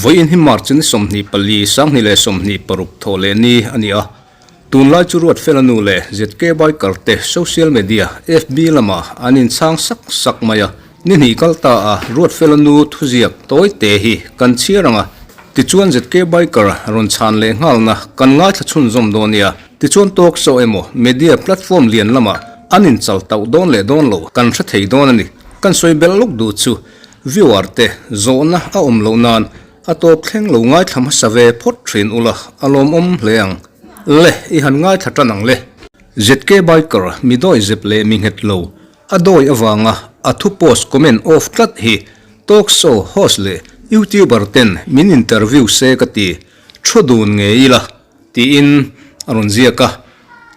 Vawiin hi March ni 24, 2026 thawh leh ni a ni a. Tunlai chu Ruatfela nu leh ZK Biker te social media FB lamah an inchhang sak sak mai a. Ni hnih kal ta a Ruatfela nu thuziak tawi te hi kan chhiar ang a. Tichuan ZK Biker rawn chhan leh nghalna kan ngaithla chhunzawm dawn nia. Tichuan talk show emaw media platform lian lamah an inchal tauh dawn leh dawn lo kan hre thei dawn a ni. Kan sawi belh lawk duh chu viewer te zawhna a awm loh nan A tawp thleng lo ngaithla hmasa ve phawt thin ula, a lawmawm hle ang. Le, i han ngaithla tan ang le. ZK Biker, mi dawi zep leh mi nghet lo, a dawi avanga a thu post comment off tlat hi talk show host leh youtuber ten min interview se ka ti, thu dun ngei ila, tiin a rawn ziak a.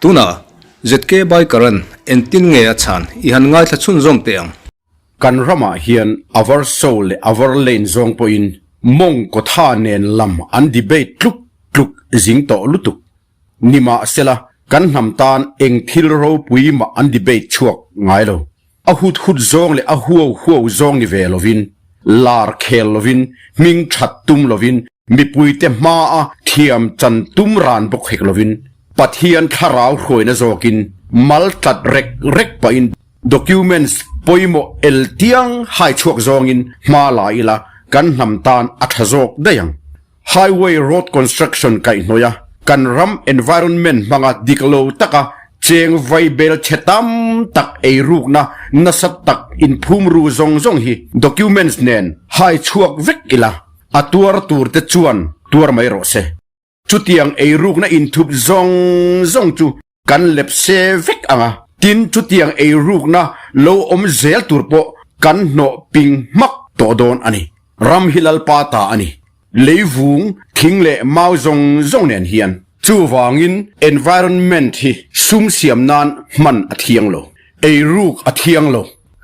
Tunah ZK Biker-a'n entin nge a chhan i han ngaithla chhunzawm teh ang. Kan ramah hian avar show leh avar lane zawng pawhin mawng kawtha nen lam an debate tluk tluk zing tawh lutuk. Nimahsela, kan hnam tan eng thil ropui mah an debate chhuak ngai lo. A hut hut zawng leh a huau huau zawng ni ve lovin, lar khel lovin, hming that tum lovin, mipuite hmaa thiam chan tum ran bawk hek lovin, Pathian thlarau hruaina zawkin mal tlat rek rek pahin, Documents pawimawh el tiang hai chhuak zawngin hma la ila kan hnam tan a tha zawk daih ang. Highway road construction kaihhnawih a, kan ram environment hmanga dik lo taka cheng vai bel chhe tam tak eirukna nasa tak inphum ru zawng zawng hi documents nen hai chhuak vek ila a tuar tur te chuan tuar mai rawh se. Chutiang eirukna inthup zawng zawng chu kan lep se vek ang a, tin chutiang eirukna lo awm zel tur pawh kan hnawh ping hmak tawh dawn a ni. Ram hi Lalpa ta a ni. Leivung, thing leh mau zawng zawng nen hian. Chuvangin environment hi sum siam nan hman a thiang lo. Eiruk a thiang lo.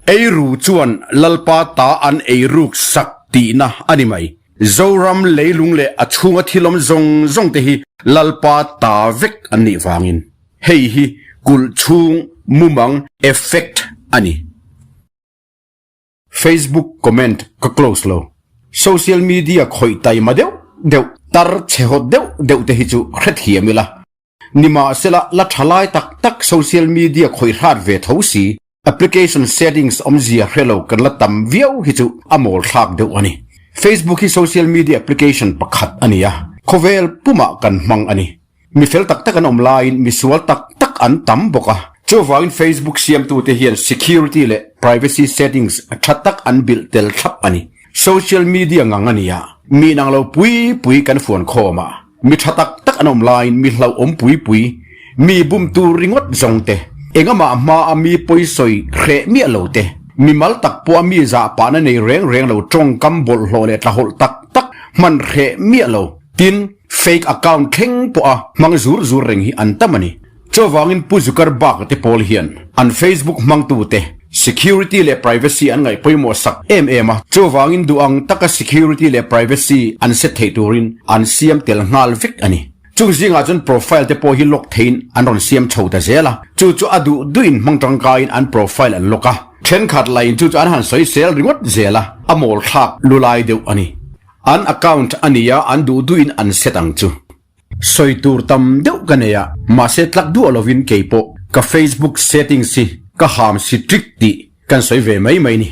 Eiru chuan Lalpa ta an eiruk sak tihna a ni mai. Zoram leilung leh a chhunga thilawm zawng zawng te hi Lalpa ta vek an nih vangin hei hi kulh chhung mumang effect a ni. Facebook comment ka close lo. Social media khawih taima deuh deuh, tar chhe hawt deuh deuh te hi chu hrethiam ila. Nimahsela la tha lai tak tak social media khawih hrat ve tho si. Application settings awmzia hre lo kan la tam viau hi chu a mawl thlak deuh a ni. Facebook hi social media application pakhat a ni a, khawvel pumah kan hmang a ni. Mi fel tak tak an awm laiin mi sual tak tak an tam bawk a. Chuvangin Facebook siamtute hian security leh privacy settings tha tak an bilh tel thlap a ni. Social media ngang a ni a, mi inang lo pui pui kan fuan khawm a. Mi tha tak tak an awm laiin mi hlauhawm pui pui, mi bum tur ringawt zawng te, engamah hmaa mi pawisawi hreh miah lo te, mi mal tak pawha mi zah pahna nei reng reng lo tawngkam bawlhhlawh leh tlahawlh tak tak hman hreh miah lo, tin, fake account thleng pawha hmang zur zur reng hi an tam a ni. Chuvangin Pu Zuckerberg te pawl hian an Facebook hmangtute security leh privacy an ngaih pawimawh sak em em a, chuvangin duh ang taka security leh privacy an set theih turin an siam tel nghal vek a ni. Chung zingah chuan profile te pawh hi lock theiin an rawn siam chho ta zel a, chu chu a duh duhin hmang tangkaiin an profile an lock a, thenkhat laiin chu chu an han sawi sel ringawt zel a, a mawl thlak lulai deuh a ni. An account a nia an duh duhin an set ang chu. Sawi tur tam deuh ka nei a, mahse tlak duah lovin kei pawh ka Facebook settings hi ka ham si trick tih kan sawi ve mai mai ni.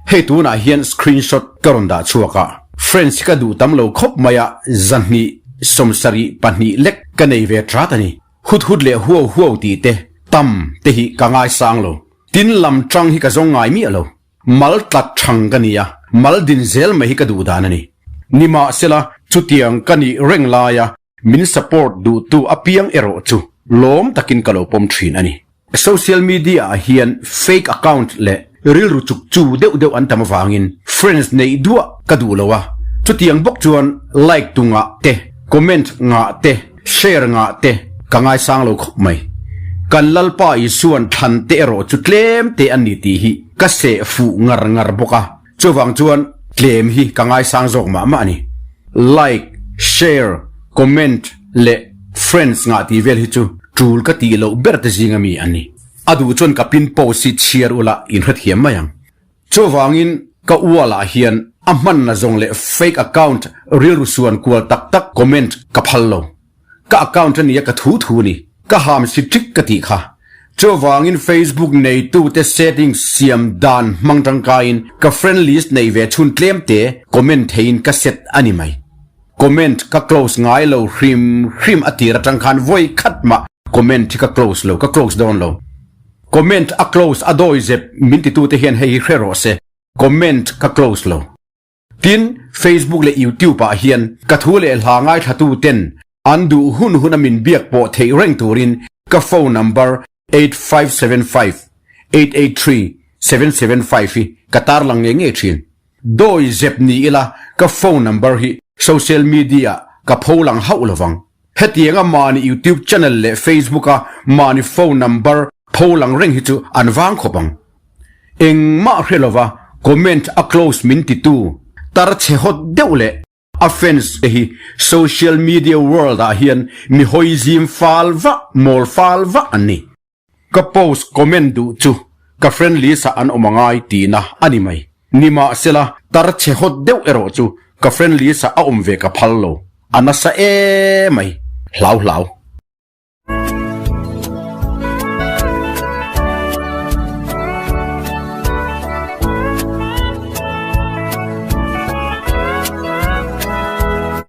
Hei tunah hian screenshot ka rawn dah chhuak a, friends hi ka duh tam lo khawp mai a, 272 lek ka nei ve trat a ni. Hut hut leh huau huau tih te, tam te hi ka ngaisang lo. Tin lam tang hi ka zawng ngai miah lo. Mal tlat thang ka ni a, mal din zel mai hi ka duh dan a ni. Nimahsela, chutiang ka nih reng laia min support duhtu apiang erawh chu lawm takin ka lo pawm thin a ni. Social media ah hian fake account leh rilru chuk chu deuh deuh an tam avangin friends neih duah ka duh lo a, chutiang bawk chuan like tu ngah te, comment ngah te, Share ngah te ka ngaisang lo khawp mai. Kan Lalpa Isuan thlan te erawh chu tlem te an ni tih hi ka seh fuh ngar ngar bawk a, chuvang chuan tlem hi ka ngaisang zawk mah mah a ni. Like, share, comment leh friends ngah tih vel hi chu tul ka tih loh ber te zinga mi an ni. A duh chuan ka pin post hi chhiar ula in hrethiam mai ang. Chuvangin ka wall ah hian a hmanna zawng leh fake account rilru suan kual tak tak comment ka phal lo. Ka account a nia ka thu thu ni. Ka ham si ṭik ka tih kha. Chuvangin Facebook neitute settings siam dan hmang tangkaiin ka friend list nei ve chhun tlem te comment theiin ka set a ni mai. Comment ka close ngai lo hrim hrim a tir atang khan vawi khat mah comment hi ka close lo, ka close dawn lo. Comment a close a dawi zep min titute hian hei hi hre rawh se, comment ka close lo. Tin, Facebook leh YouTube ah hian ka thu leh hla ngaithlatu ten an duh hun hun a min biak pawh theih reng turin ka phone number 8575 883 775 hi ka tarlang ngei ngei thin. Dawi zep ni ila ka phone number hi social media ah ka pholang hauh lovang. Hetianga mahni YouTube channel leh Facebook a mahni phone number pho lang reng hi chu an vang khawp ang. Engmah hre lova comment a close min ti tu tar chhe hawt deuh leh a fans te hi social media world ah hian mi hawi zim fal vah mawl fal vah an ni. Ka post comment duh chu ka friend list ah an awm angai tihna a ni mai. Nimahsela, tar chhe hawt deuh erawh chu ka friend list ah a awm ve ka phal lo. A nasa emai. Hlau hlau.